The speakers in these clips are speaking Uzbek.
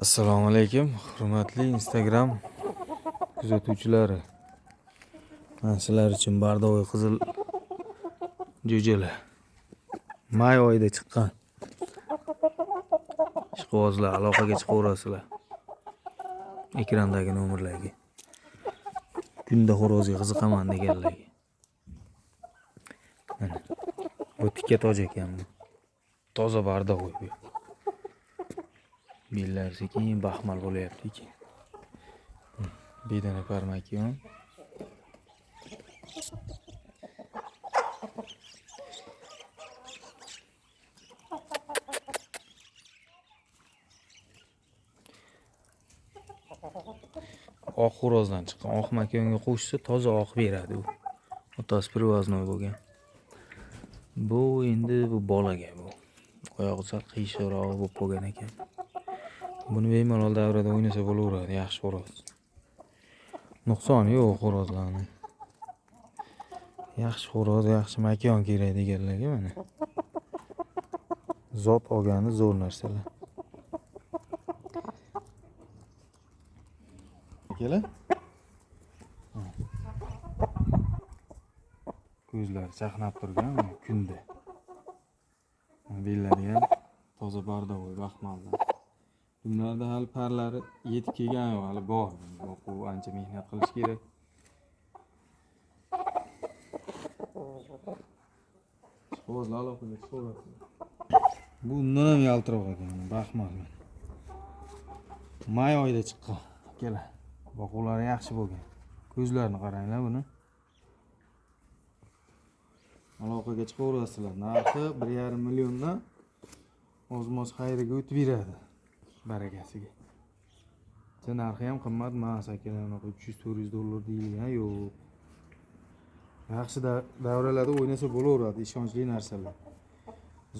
Assalomu alaykum, hurmatli Instagram kuzatuvchilari. Men sizlar uchun bardovoy qizil jo'jalar. May oyida chiqqan. Ishqibozlar aloqaga chiqaverasizlar. Ekrandagi nomerlarga. Kunda xo'rozga qiziqaman deganlarga. Mana. Bu tikka toj ekan bu. Toza bardovoy bu. Bellari sekin baxmal bo'lyapti ekan. Bedana parmakiyon. Oq xo'rozdan chiqqan. Oq makonga qo'shsa toza oq beradi u. Otasi привозной bo'lgan. Bu endi bu bolaga bu. Oyog'i sal qiyshiqroq bo'lib qolgan ekan. Buni bemalol davrada o'ynasa bo'laveradi, yaxshi xo'roz. Nuqsoni yo'q xo'rozlarning. Yaxshi xo'roz, yaxshi makon kerak deganlarga mana. Zot olgani zo'r narsalar. Akalar. Ko'zlari chaqnab turgan kunda. Bellari ham toza bardovoy baxmaldan. Bunlarda hali parlari yetib kelgan yo'q, hali bor. Boquv ancha mehnat qilish kerak. Ishqibozlar aloqaga chiqaveradi. Bu undan ham yaltiroq ekan, baxmal. May oyida chiqqan akalar. Boquvlari yaxshi bo'lgan. Ko'zlarini qaranglar buni. Aloqaga chiqaverasizlar. Narxi 1,5 milliondan ozmoz xayriga o'tib beradi. Barakasiga. Narxi ham qimmat emas akalar, unaqa 300-400 dollar deyilgan yo'q. Yaxshi davralarda o'ynasa bo'laveradi, ishonchli narsalar.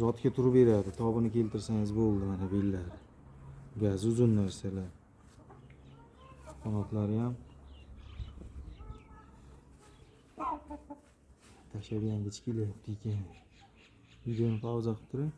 Zotga turib beradi, tobini keltirsangiz bo'ldi mana bellari. Gaz uzun narsalar. Qanotlari ham tashlab yangicha kelyapti ekan. Videoni pauza qilib turing.